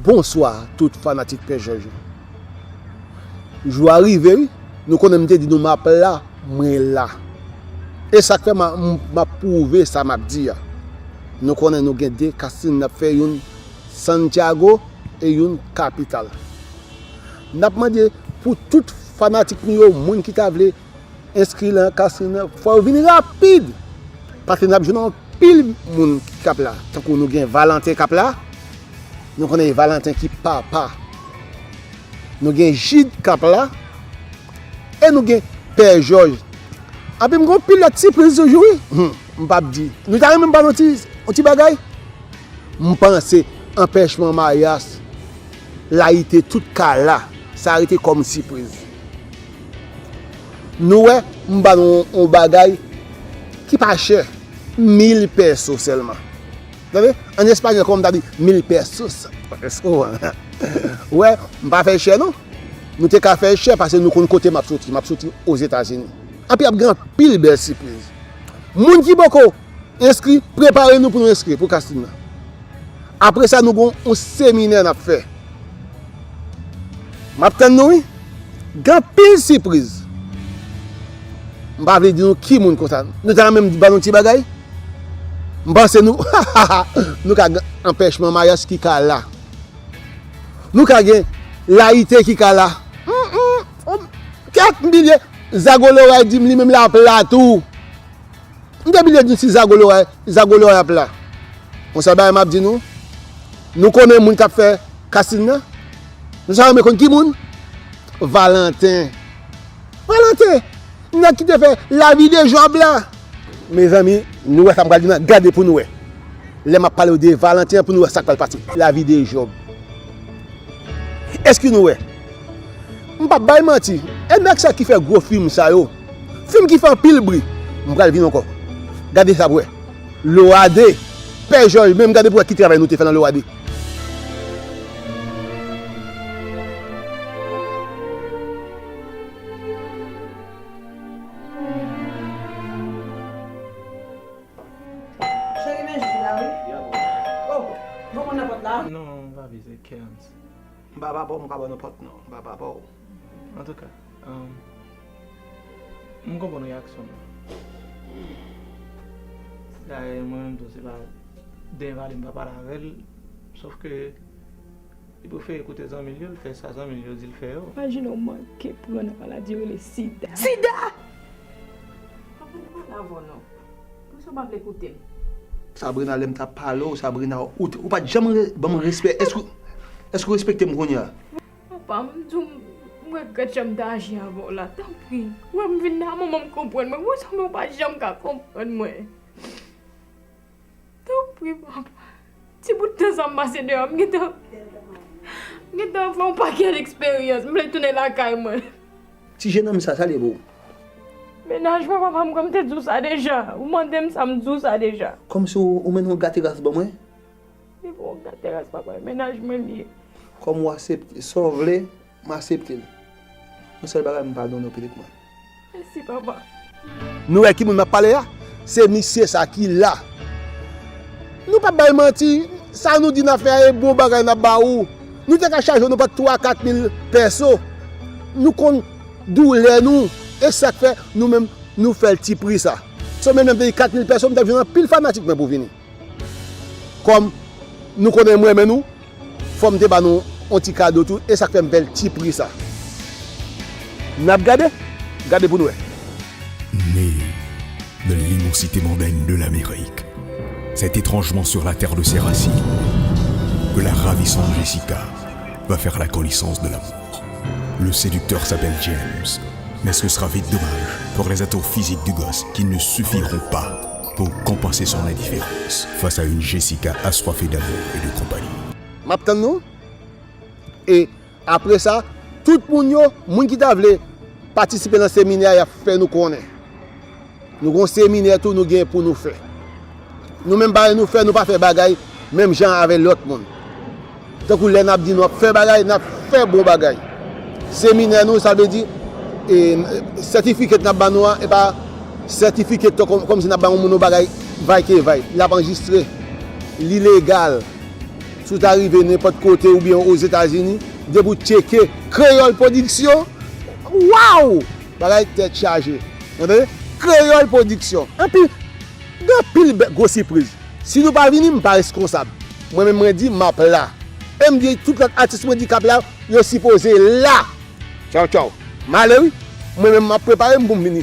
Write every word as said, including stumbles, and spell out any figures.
Bonswa tout fanatik Pè Jòj yo. Jou a rive wi, nou konnen m te di nou m ap la, mwen la. E sa k fè m a- m- m ap pwouve sa m ap di a. Nou konnen nou gen de casting n ap fè, youn Santiago e youn kapital. N ap mande pou tout fanatik nou yo, moun ki ta vle enskri nan casting nan, fò yo vini rapid. Paske n ap jwenn anpil moun k ap la. Tankou nou gen Valentin k ap la. Nou konnen Valentin ki papa. Nou gen Jid k ap la. E nou gen Pè Jòj. Anpi m gen yon pil lòt sipriz toujou wi. Hmm, m p ap di. Nou ta renmen m ba nou ti, yon ti bagay? M panse anpèchman maryaj layite tout ka la. Sa rete kòm sipriz. Nou wè, m ba nou yon bagay ki pa chè, mil pèso sèlman. Tande? An espanyòl, kòman m ta di mil pesos? Peso. Wè, m pa fè chè non. Nou te ka fè chè paske nou konn kote m ap soti. M ap soti Ozetazini. Anpi ap gen anpil bèl sipriz. Moun ki poko enskri, prepare nou pou nou enskri pou casting nan. Apre sa, nou gon yon seminè n ap fè. M ap tann nou wi. Gen anpil sipriz. M pa vle di nou ki moun konsa. Nou ta renmen m ba nou ti bagay? M panse nou, nou ka gen anpèchman maryaj ki ka la. Nou ka gen layite ki ka la. Mm, mm, mm. Kèt milye, Zago Loray di m li menm l ap la tou. M te bliye di si Zago Loray, Zago Loray ap la. Yon sèl bagay m ap di nou, nou konnen moun k ap fè casting nan? Nou sa renmen konn ki moun? Valentin. Valentin! Nèg ki te fè Lavi de Jòb la. Mezanmi, nou wè sa m pral di nan, gade pou nou wè. Lè m ap pale w de Valentin an, pou nou wè sa k pral pase. Lavi de Jòb. Èske nou wè? M p ap bay manti. E nèg sa ki fè gwo fim sa yo, fim ki fè anpil bri, m pral vin ankò. Gade sa pou wè. Lowade. Pè Jòj, menm gade pou wè ki travay nou te fè nan Lowade. Cheri, men jwi a wi. Oh, bon moun nan pòt la. Non, papi, se Kems. M pa papa w, m ka ba w nenpòt non. M pa papa w. Antouka, um, m konprann reyaksyon w. Dayè, mwen menm tou, se pa dèyè pale m pa pale avè l. Sòf ke li prefere koute zanmi l yo, l fè sa zanmi l yo di l fè yo. Imajine w manke pran nan maladi yo rele sida. Sida! Papa, m pale avè w non. Poukisa w pa vle koute m? Sabrina, lè m t ap pale w, Sabrina, ou, ou pa t janm re- ban m respè. Èske, èske w respekte m kounye a? Papa, m di w, m regrèt jan m te aji avè w la. Tanpri, wè m vin la, manman m konprann mwen. Wè sa, mwen pa janm ka konprann mwen. Tanpri, papa. Ti bout tan sa m pase deyò, m gentan, m gentan fè yon pakèt eksperyans. M vle tounen lakay mwen. Ti jenòm sa, sa l ye pou ou? Mennaj mwen, papa, m kwè m te di w sa deja. Ou mande m sa, m di w sa deja. Kòmsi ou, ou mennen yon gate ras ban mwen? Li pa yon gate ras, papa, e mennaj mwen li ye. Kòm ou aksepte, sa w vle, m aksepte l. Yon sèl bagay, m padone w pitit mwen. Mèsi, papa. Nou wè ki moun m ap pale a? Se misye sa ki la. Nou p ap bay manti, sa nou di n ap fè a, e bon bagay n ap ba ou. Nou te ka chaje w nenpòt twa, kat mil pèso. Nou konn doulè nou, e sa k fè nou menm nou fè l ti pri sa. So, menm lè m te di kat mil pèso, m t ap jwenn anpil fanatik mwen pou vini. Kòm nou konnen m renmen nou, fò m te ba nou yon ti kado tou, e sa k fè m fè l ti pri sa. N ap gade, gade pou n wè. Né de l'immensité mondaine de l'Amérique, c'est étrangement sur la terre de ses racines que la ravissante Jessica va faire la connaissance de l'amour. Le séducteur s'appelle James, mais ce sera vite dommage pour les atouts physiques du gosse qui ne suffiront pas pour compenser son indifférence face à une Jessica assoiffée d'amour et de compagnie. M ap tann nou. E apre sa, tout moun yo, moun ki ta vle patisipe nan seminè a, y ap fè nou konnen. Nou gon seminè tou nou gen pou nou fè. Nou menm bagay nou fè, nou pa fè bagay menm jan avè lòt moun. Tankou lè n ap di nou ap fè bagay, n ap fè bon bagay. Seminè nou, sa vle di, e, sètifiket n ap ba nou an, e pa sètifiket kòm, kòmsi n ap ba yon moun yon bagay vay ke vay. L ap anrejistre, li legal. Si w ta rive nenpòt kote oubyen Ozetazini, depi w tcheke Kreyòl Pwodiksyon, waw! Bagay tèt chaje. Tande? Kreyòl Pwodiksyon. Anpil, gen anpil bè- gwo sipriz. Si nou pa vini, m pa reskonsab. Mwen menm mwen di, m ap la. E m di tout lòt atis mwen di k ap la, yo sipoze la. Tchaw, tchaw. M ale wi. Mwen menm m ap prepare m pou m vini.